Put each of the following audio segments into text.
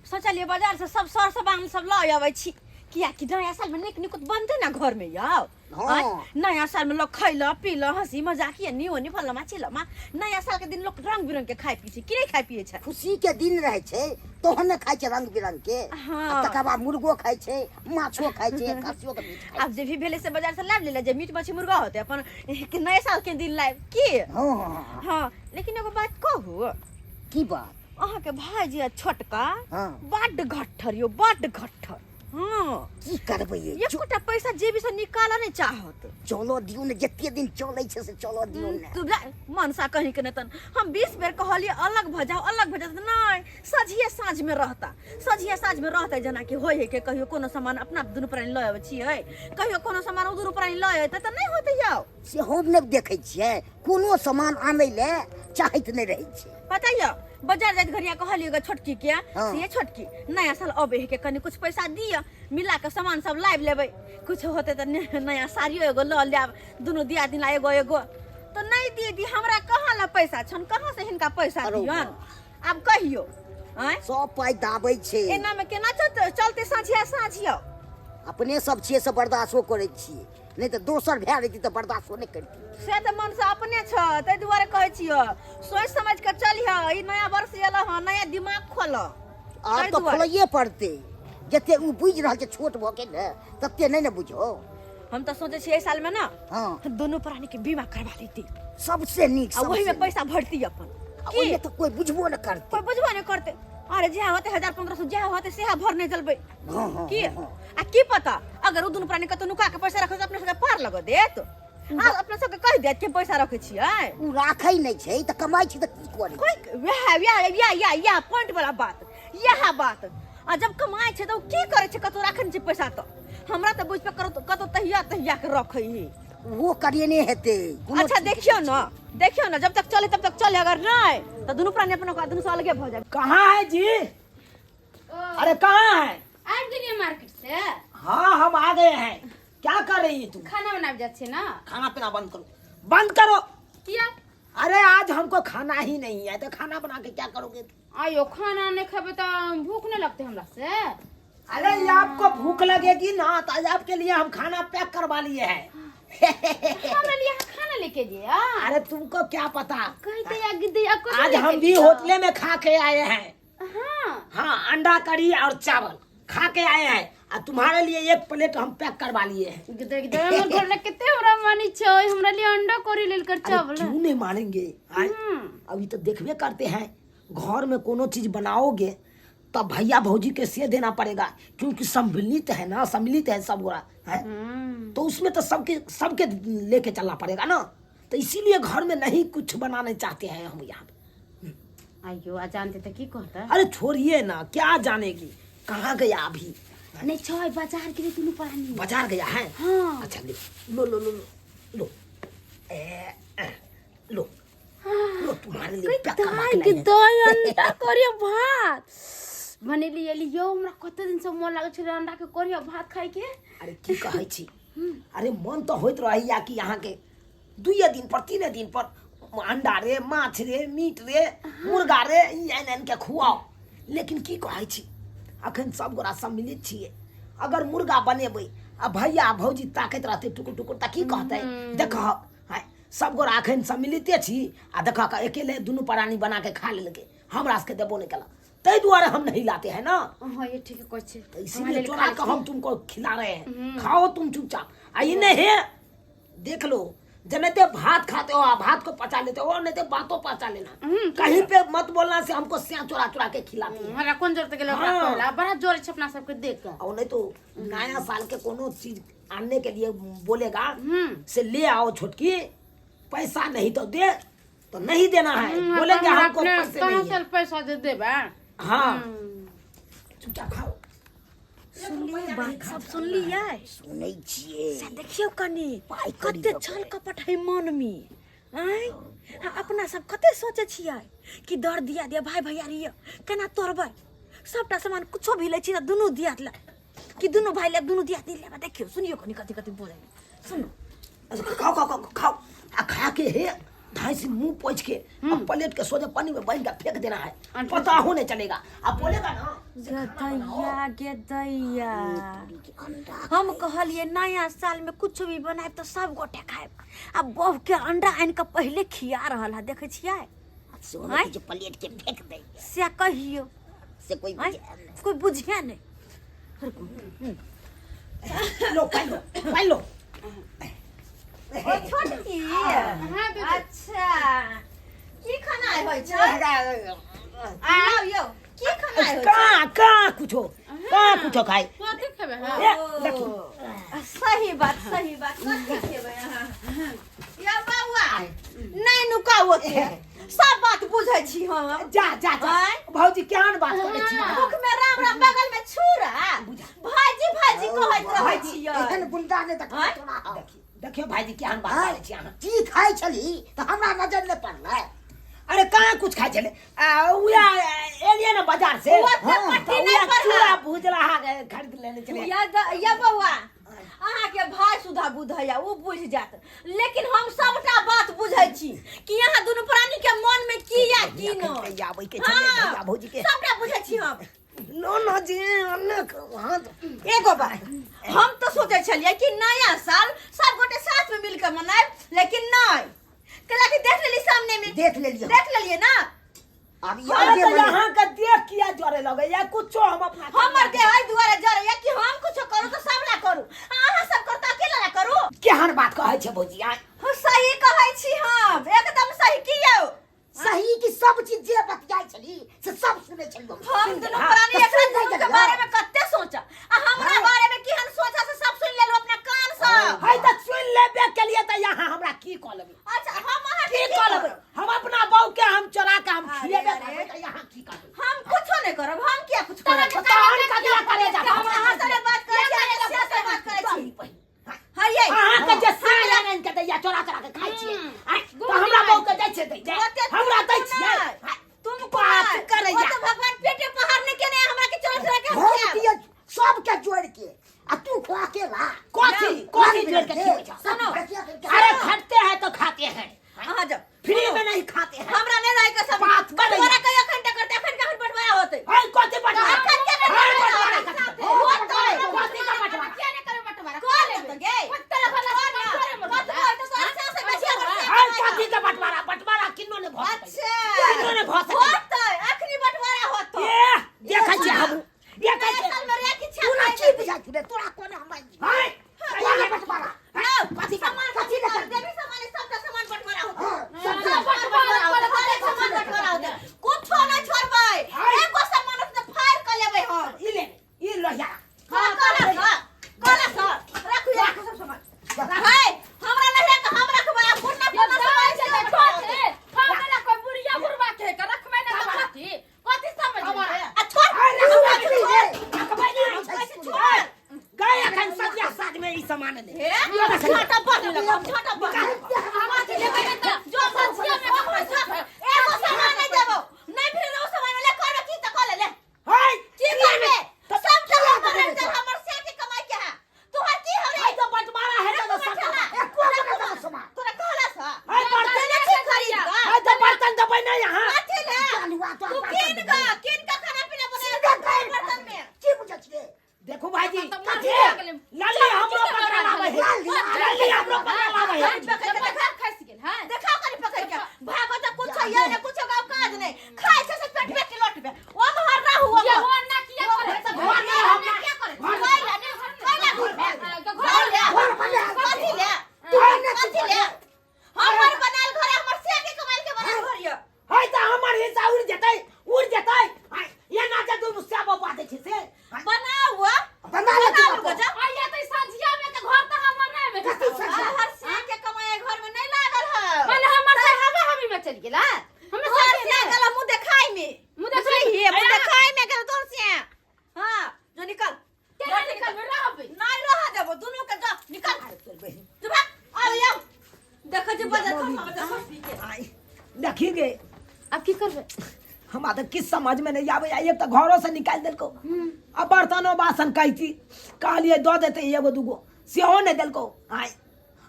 सोचलियै बाजार से सब सर सामान सब लऽ अबै छी, कियाकि नया साल में नीक निकुत बनतै ना घर में यौ। हाँ। आँय, नया साल में लोग खैल पील, हंसी मजाक एनी ओनी फलमा चिलमा। नया साल के दिन लोग रंग बिरंग के खाय पी छै कि नहीं खाय पिए छै? खुशी के दिन रहै छै तहन ने खाइ छै रंग बिरंग के। हाँ। आ तकर बाद मुर्गो खाइ छै, माछो खाइ छै, खस्सियो के मीट खाइ आब जे भी भेलै से बाजार से लाबि लेले, जे मीट मछली मुर्गा होतै अपन के नया साल के दिन लाबि की। छै। हाँ हाँ हाँ हाँ, लेकिन एगो बात कहू? की बात? अहाँके भाई जे छोटका, हाँ। बड्ड घट्ठर यौ, बड्ड घट्ठर। हाँ। की करबै ये? एकोटा पैसा जेबी से निकालऽ नहि चाहत। चलो दियौ ने, जते दिन चलै छै से चलो दियौ ने। तू जा, मनसा कहीं के नहि तन। हम 20 बेर कहलियै अलग भऽ जाओ, अलग भऽ जाओ, नहि, सझिए साँझ में रहता, सझिए साँझ में रहतै। जेनाकि होइ है के कहियो कोनो सामान अपना दुनू प्राणी लऽ अबै छियै, कहियो कोनो सामान ओ दुनू प्राणी लऽ अयतै तऽ नहि होतै यौ। से हम नहि देखै छियै, कोनो सामान आनै लए चाहैत नहि रहै छै। पता यऽ, बाजार जाइत घड़िया कहलियै गे छोटकी के, हाँ। से छोटकी नया साल अबै है के कनि कुछ पैसा दिअ, मिला के सामान सब लाबि लेबै, कुछ होतै तऽ नया साड़ियो एगो लऽ लेब दुनू दियादिन ला एगो एगो। तऽ नहि दीदी, हमरा कहाँ लए पैसा छन, कहाँ से हिनका पैसा अरे दियन? आब कहियो आँय, सब पाइ दाबै छै। एना में केना चलतै साँझिया साँझिया? अपने सब छियै से बर्दाश्तो करै छियै, नहि तऽ दोसर भए रहितै तऽ बर्दाश्तो नहि करितियै। से तऽ मन से अपने छ, ताहि दुआरे कहै छियौ सोचि समझि कऽ चलिह। ई नया वर्ष एल हँ, नया दिमाग खोल। आब ताहि तऽ दुआरे। खोलैए पड़तै। जते ओ बुझि रहल छै छोट भऽ के ने, तते नहि ने बुझो। हम तऽ सोचै छियै एहि साल में ना, हाँ, दुनू प्राणी के बीमा करवा लेती। सबसे नीक। आ ओही में सबसे पैसा भरती अपन। नीक। आ की ओहिमे तऽ कोइ बुझबो नहि करतै। कोइ बुझबो नहि करतै। अरे जे होते 1000 1500 जे होते सेहा भरने चलबै। हाँ हाँ की हाँ, हाँ। आ की पता अगर ओ दुनू प्राणी कतौ नुका के पैसा रखै तऽ अपने सबके पार लगा देत आ अपना सबके कहि देत कि पैसा रखै छियै। ओ राखै नहि छै तऽ कमाइ छै तऽ की करै? कोई वएह वएह वएह वएह वएह पॉइंट वाला बात, इएह बात। आ जब कमाइ छै तऽ ओ की करै छै? कतौ राखै नहि छै पैसा। तऽ हमरा तऽ बुझि पे करो कतौ तहिया तहिया के रखै ही। वो करेने हेतै कोनो अच्छा ठीक। देखियौ ने, देखियौ ने, जब तक चले तब तक चले, अगर नहीं तऽ दुनू प्राणी अपना दुनू से अलगे भऽ जाए। कहाँ है जी? अरे कहाँ है? आबि गेलियै मार्केट से। हाँ, हम आ गए हैं। क्या कर रही है तू? खाना बनाबि जाइ छियै ना। खाना पीना बंद करो, बंद करो। किया? अरे आज हमको खाना ही नहीं है तो खाना बना के क्या करोगे? आयो, खाना नहीं खेबै तऽ भूख नहीं लगतै हमरा से? अरे ये आपको भूख लगेगी ना, तो आज आपके लिए हम खाना पैक करवा लिए हैं। हमरा लिए अहाँ खाना लेके दिया? अरे तुमको क्या पता। कहते या गिद्दी या कुछ आज लेके हम भी दिया। होटले में खा के आए हैं। हाँ। हाँ, अंडा करी और चावल खा के आए हैं और तुम्हारे लिए एक प्लेट हम पैक करवा लिए हैं। गिद्दी गिद्दी, हमर घर में कते हमरा मानी छै, हमरा लिए अंडा करी लेल कर अरे चावल। क्यों नहीं मानेंगे आए? अभी तो देखबे करते हैं, घर में कोनो चीज बनाओगे तब भैया भौजी के से देना पड़ेगा, क्योंकि सम्मिलित है ना, सम्मिलित है सब गोरा है। तो उसमें तो सबके सबके लेके चलना पड़ेगा ना, तो इसीलिए घर में नहीं कुछ बनाने चाहते हैं हम यहाँ पे। आइयो, आ जानते तऽ की कहता? अरे छोड़िए ना, क्या जानेगी? कहाँ गया अभी? नहीं छै, बाजार के दुनू प्राणी। बाजार गया है? हाँ। अच्छा ले लो लो लो लो लो, ए, ए, लो लो, तुम्हारे लिए पैक करवा के दाइ के लाए हैं। दही अंडा करियो भात बनेली एली यौ। हमरा कते दिन से मन लागै छलै अंडा के करियो भात खाइ के। अरे की कहै छी, अरे मन तऽ होइत रहैया कि अहाँके दुइये दिन पर तीने दिन पर अंडा रे, माछ रे, मीट रे, मुर्गा रे, ई आनि आनि के खुआओ, लेकिन की कहै छी, अखन सब गोरा सम्मिलित छियै। अगर मुर्गा बनेबै आ भैया आ भौजी ताकैत रहतै टुकुर टुकुर तऽ की कहतै? देखह हाय, सब गोरा अखन सम्मिलिते छी आ देखह अकेले दुनू प्राणी बना के खा लेलकै, हमरा सबके देबो नहि केलक, ताहि दुआरे हम नहीं लाते हैं ना। हाँ, ये ठीक कहै छी। तो इसीलिए चोरा के हम तुमको खिला रहे हैं, खाओ तुम चुपचाप। आ ई नहीं है, देख लो, जनते भात खाते हो आ भात को पचा लेते हो, नहीं तो बातों पचा लेना, कहीं पे मत बोलना से हमको सिया चुरा चुरा के खिलाती है। हमरा कोन जरूरत गेलै ओकरा हाँ। कहला? बड़ा जोर छै अपना सबके देख के। और नहीं तो नया साल के कोनो चीज आनने के लिए बोलेगा से ले आओ छोटकी, पैसा नहीं तो दे, तो नहीं देना है, बोलेंगे हमरा हमको अपने पैसे कहाँ नहीं से है। पैसा दे देबे? हाँ, चुपचाप खाओ। सुनलियै बात सब सुनलियै? सुनै छियै। से देखियौ कनि पाइ करी कते दऽ छल कपट है मन में। आँय, आ अपना सब कते सोचै छियै कि दर दिया दिया भाई भैयारी यऽ, केना तोड़बै सबटा सामान? कुछो भी लै छी तऽ दुनू दिया लै कि दुनू भाई लेब, दुनू दिया लेब। देखियौ, सुनियौ कनि कथी कथी बोलै, सुनू। अच्छा, खाओ खाओ खाओ खाओ, आ खा के हे धाई से मुंह पोछ के अब प्लेट के सोझे पानी में बांध के फेंक देना है, पता हो नहीं चलेगा। अब बोलेगा ना दैया गे दैया, अंडा। हम कहलिए नया साल में कुछ भी बनायब तऽ सब गोटे खायब, आ बहू के अंडा आनि कऽ पहिले खिया रहल है, देखै छियै? से होना जे प्लेट के फेंक दे से कहियो से कोई आँय? बुझे कोई बुझे नहीं। लो पाइ लो, पाइ लो। ओ छोटकी। हाँ दीदी। अच्छा, की खाना होइ छै? आउ यौ, की खाना होइ छै? का का कुछो, का कुछो खाई। कथी खेबै? हाँ। ए, देखी। सही बात, सही बात। कथी खेबै अहाँ या बौआ? नहि नुकाउ, ओते सब बात बुझै छी हम। जा जा जा। आँय? भौजी, केहन बात करै छी अहाँ? मुख में राम राम, बगल में छुरा, भाईजी भाईजी कहैत रहै छियै। एहन गुंडा ने देखा आँय? तोरा हम। देखियौ, देखियौ भाईजी, केहन बात आँय? करै छी अहाँ? की खाइ छली तऽ हमरा नजर नहि पड़लै। अरे कहाँ कुछ खाइ छलै, आ उया एलियै ने बाजार से। ओते हाँ, पट्टी तऽ नहि उया पड़ल। चूड़ा भुजला खरीद लेने छलियै। या बौआ, अहाँके भाय सुधा बुझैया, ओ बुझि जायत, लेकिन हम सबटा बात बुझै छी कि अहाँ दुनू प्राणी के मन में की या की अखन न। कहिया आबै के छलै भैया भौजी के? सबटा बुझै छी हम। नो नो जी, अनेक वहाँ एगो बात हम तो सोचै छलियै कि नया साल सब गोटे साथ में मिलकर मनायब, लेकिन नहीं कला कि देख लेली सामने में। देख लेलियै। देख लेलियै ना। आब ई अरे अलगे तऽ मने- अहाँ के देख किया जरे लगैया? कुछो हम अपना हमर देह एहि दुआरे जरैया कि हम कुछो करू तऽ सब ला करू, आ अहाँ सब करू तऽ अकेला ला करू। केहन बात कहै छै भौजी आइ? हम सही कहै छी, हम एकदम सही। की यौ? सही कि सब चीज जे बतियाइ छली से सब सुनै छली हम। हम दुनू हाँ, प्राणी तऽ एकरा सुनि दुनू के जाइ बारे में कते सोचा, आ हमरा हाँ। बारे में केहन सोचा से सब सुनि लेलु अपना कान सँ। है तऽ सुनि लेबे के लिए तऽ यहाँ हमरा की कऽ लेबै? अच्छा, हम अहाँ की कऽ लेबै? हम अपना बहू के हम चोरा के हम अरे, खिएबे अरे। करबै तऽ यहाँ की करबै? हम कुछो नहीं करब, हम किया कुछ करब? तऽ तहन ककरा करे जा? हम अहाँ से बात करै छी, अहाँ से से बात करै छी। हाँ ये अहाँ के जे साल आनन के दैया, चोरा चोरा के खाइ छियै आँय, तऽ हमरा बहू के दै छियै? दै दै ओते हमरा दै तुम छियै? नहि। तुम बात कोन करैया। ओ तो भगवान पेटे पहाड़ नहीं केने हमरा के चोरा चोरा के हम हम खायब। दिए सबके जोड़ के आ तू खुआ के ला। कथी कथी जोड़ के खिबै छौ? सुनो। अरे खटते हैं तो खाते हैं, अहाँ जाओ। फ्री में नहीं खाते हैं। हमरा नहीं रहे के सब बात करैया। बंटवारा कहियो अखन तक करते, अखन कखन बंटवारा होते? है कथी बंटवारा? अखन के है बंटवारा बंटवारा होते? कथी? होते। कथी का बंटवारा? किया नहीं करबै बंटवारा? कर लेते गे। पत्तल वाला कर ना। करे मत। कतबो होते तोहर सास से बेसी हमर से है कमाइ कथी का बंटवारा? बंटवारा किन्नो ने भऽ सकैए। अच्छा। किन्नो ने भऽ सकैए। होतै, अखनी बंटवारा होतै। ए, देखै छियै हमहूँ, देखै नया छियै। साल में रे कि छा तोरा खाइ की बुझाइ छौ रे? तोरा कोना हमरा है कोना बंटवारा? लो, कथी सामान कथी कथी ले देवी सामान, सबटा सामान बंटवारा होतै। हाँ, सब सबटा बंटवारा होतै, हरेक सामान बंटवारा होतै। कुछो नहि छोड़बै, एगो सामान होतै तऽ फाड़ि कऽ लेबै हम। ई ले, ई लोहिया। हाँ, कहला सर, कहला सर, राखू, राखू सब सामान। है, हमरा नहि राख, हम रखबै, आ पुरना पुरना सामान छै, बंटवारा होतै। आ छोड़, अरे हमरा रखबै छोड़। रखबै नहि। ऐसे छोड़। गए अखन सजिया साँझ में ई सामान ले। हे, झाटा बान्हि लेलक, हम झाटा बान्हि लेलक। कथी लेबै ने तऽ, जो सजिया में ककरो जो, एगो सामान नहि देबौ। नहि फिर ओ सामान ले, करबै की तऽ कऽ ले, ले। है की करबे? सबटा हमर रहतै, हमर से के कमाई के है। तोहर की हौ रे? है तो बंटवारा है तो सबटा। एको गो नहि देबौ सामान। तोरा कहला सँ? है बर्तन लेने छी खरीद कऽ? है तो बर्तन देबै नहि यहाँ। कथी ले? चालू आ तोरा तू बर्तन कीन देबौ। कऽ, कीन कऽ खाना पीना बना सीधे बर्तन कर। में। की बुझै छियै? देखू भाईजी, तऽ कथी मारि गेलै। लल्ली हमरो पकड़ा लाबै है। लल्ली, लल्ली हमरो पकड़ा लाबै है। पकड़ के देखा, देखाओ कनी पकड़ के। भागो तऽ कुछो ये ने कुछो गाँव काज नहीं। खाय छै से पेट पेट के लौटबे। ओ महर रहू ओ महर। घर ले हम खाय ले, खाय ले घूर। घर ले। घर बना। कथी ले? तू नहि कथी ले? हमर बनायल घर है, हमर से के कमाइल के बनायल घर यऽ। है तऽ हमर हिस्सा उड़ जेतै, उड़ जेतै। है, एना जे तू सेबो बाजै छै से बनाउ आ। बना ले तू बनाउ अपन। गजब। कथी सजिया? हमर से के कमाई घर में नहीं लागल है। तोहर से गेल मुँह देखाई में। मुँह देखाई में? बुझलिही? मुँह देखाई में गेल तोहर से। हाँ, जो निकल। नहीं रह देबो दुनू के, जा निकल। जो भाग, आओ आओ। देखै छी बजर खसा बजर सब पी के। आइ, देखी गे। अब की करबै? हमरा तऽ किछु समझ में नहीं आबै। एक तऽ घरो से निकालि देलको, आ बर्तनो बासन कहै छी, कहलियै दऽ देतै एगो दूगो, सेहो नहि देलको। आइ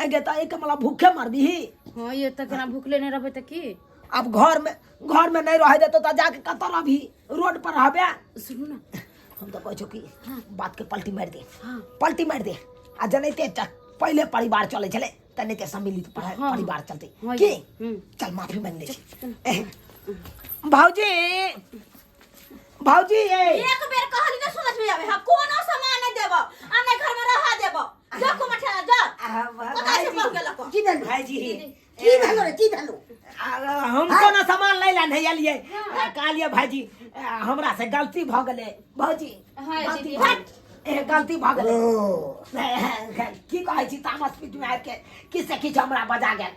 आगे तऽ एहिके मतलब भूखे मरबिही। हाँ ये तऽ केना भूखले नहि रहबै तऽ की? आब घरमे घरमे नहि रहै देतौ तऽ जाके कतऽ रहबही? रोड पर रहबे। सुनू ना, हम तऽ कहै छौ कि बातके पलटी मारि दे। हाँ। पलटी मारि दे आ जनैते पहिले परिवार चलै छलै तेनाहिते सम्मिलित परिवार चलतै। हाँ, की? हम्म। चल माफी मांगि लै छी। भौजी, भौजी, ए एक बेर कहली ना समझ में आवे, हम कोनो सामान नहीं देबो आ नहीं घर में रहा देबो। जा कुमठिया जा। कतऽ से पहुँच गेलक? की भेल? भाईजी। की भेलो रे, की भेलो? हम कोनो सामान लै ला नहीं एलियै। कहलियै भाईजी, हमरा से गलती भऽ गेलै भौजी। हाँ, गलती दीदी, भऽ ए गलती भऽ गेलै। ओ की कहै छी, तामस पीट में आबि के किछु से किछु हमरा बजा गेल,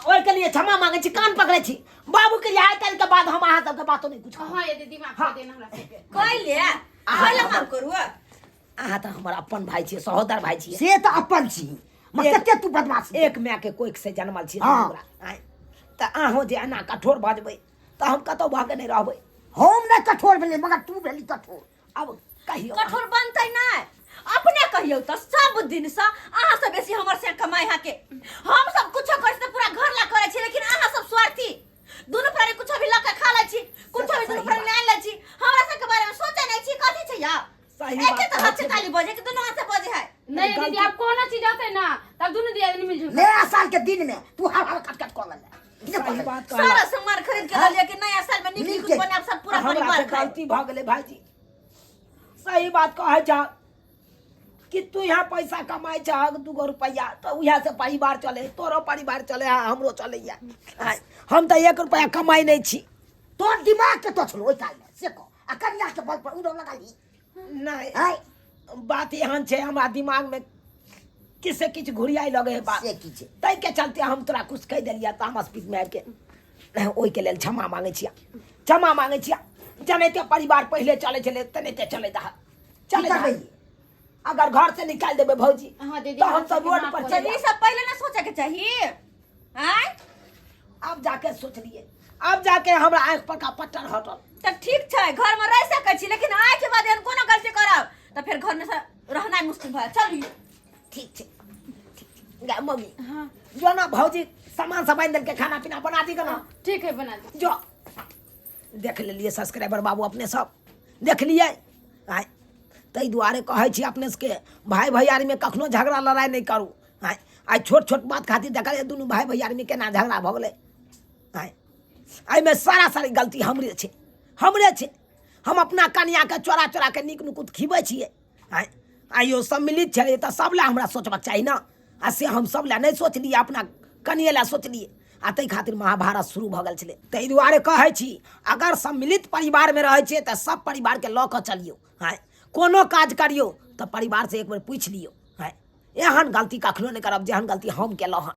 ओहिके लिए क्षमा मांगै छी, कान पकड़ै छी बाबू के लिए। आइ काल्हि के बाद हम अहाँ सबके बातो नहि कुछ कहब। हाँ ये दीदी, माफ कर देना हमरा सबके। कैले कैले माफ करू? अहाँ तऽ हमर अपन भाई छियै, सहोदर भाई छियै। से तऽ अपन छी, मगर कते तू बदमाश छी। एक माय के कोख से जनमल छियै। हाँ। हमरा आँय, तऽ अहूँ जे एना कठोर भऽ जेबै तऽ हम कतहु भऽ के नहि रहबै। हम नहि कठोर भेलै, मगर तू भेली कठोर। अब कहियौ। कठोर बनतै नहि? अपने कहियौ तऽ सब दिन से अहाँ से बेसी हमर से कमाई है के। हम सब कुछो करै छी तऽ पूरा घर ला करै छी, लेकिन अहाँ सब स्वार्थी दुनू प्राणी कुछो भी लऽ के खा लै छी, कुछो भी सही दुनू प्राणी आनि लै छी, हमरा सबके बारे में सोचै नहि छी। कथी छै यार? सही एके बात तऽ कहै हाथ से छी। ताली बजे कि दुनू हाथ से बजे है? नहीं दीदी, आप कोनो चीज आते ना तब दुनू दियादनी मिलजुल के। नया साल के दिन में तू हर हर कट कट कऽ लेले। की सही कऽ लेले? बात कहलक। सारा सामान खरीद के ललियै कि नया साल में नीक नीक नीक के। बनायब, सब पूरा हमरा परिवार से खायब। गलती भऽ गेलै भाईजी। सही बात कहै छह कि तू यहाँ पैसा कमाइ छह 2 गो रुपैआ, तऽ उएह से परिवार चले, तोरो परिवार चले आ हमरो चलैया। आँय, हम तऽ 1 रुपैआ कमाइ नहि छी। तोर दिमाग के तो छलो ओहि काल में से कह, आ कनिया के बल पर उड़ो लगा ली। नहि। आँय। बात एहन छै, हमरा दिमाग में किछु से किछु घुरियाइ लगे है बात। से की छै? ताहिके चलते हम तोरा कुछ कहि देलियै तामस पीस में आबि के। ओहिके लेल क्षमा मांगै छियै, क्षमा मांगै छियै। जेनाहिते परिवार पहिले चलै छलै तेनाहिते चलै दह, की चलै दह। करबै? अगर घर से निकालि देबै भौजी हाँ, दीदी, तऽ हम हमरा सब सबके रोड माफ पर कऽ चलि ई जायब। सब पहिले ना सोचे के चाही आँय? आब जाके सोचलियै, आब जाके हमरा आँखि पर का पट्टर हटल। तऽ ठीक छै, घर में रह सकै छी, लेकिन आइ के बाद एहन कोनो गलती करब तऽ फेर घर में से रहनाइ मुश्किल भऽ जायत। चलियौ। ठीक छै, ठीक छै। गे मम्मी। हाँ। जो ना भौजी सामान सब आनि देलकै, खाना पीना बना दी ना। ठीक है, बना दे। जो देख लेलियै सब्सक्राइबर बाबू, अपने सब देखलियै। आँय, ताहि दुआरे कहै छी अपने सबके भाय भैयारीमे कखनो झगड़ा लड़ाइ नहि करू। आँय, आइ छोट छोट बात खातिर देखलियै दुनू भाय भैयारीमे केना झगड़ा भऽ गेलै। आँय, एहिमे सारा सारी गलती हमरे छै, हमरे छै। हम अपना कनियाके चोरा चोरा के नीक नुकुत खिबै छियै। आँय, आइयो सम्मिलित छलै तऽ सब लए हमरा सोचबाक चाही ने, आ से हम सब लए नहि सोचलियै, अपना कनिए लए सोचलियै, आ ताहि खातिर महाभारत शुरू भऽ गेल छलै। ताहि दुआरे कहै छी, अगर सम्मिलित परिवारमे रहै छियै तऽ सब परिवारके लऽ कऽ चलियौ। आँय, कोनो काज करियौ तऽ परिवारसँ एक बेर पूछि लियौ। आँय, एहन गलती कखनो नहि करब जेहन गलती हम केलहुँ हँ।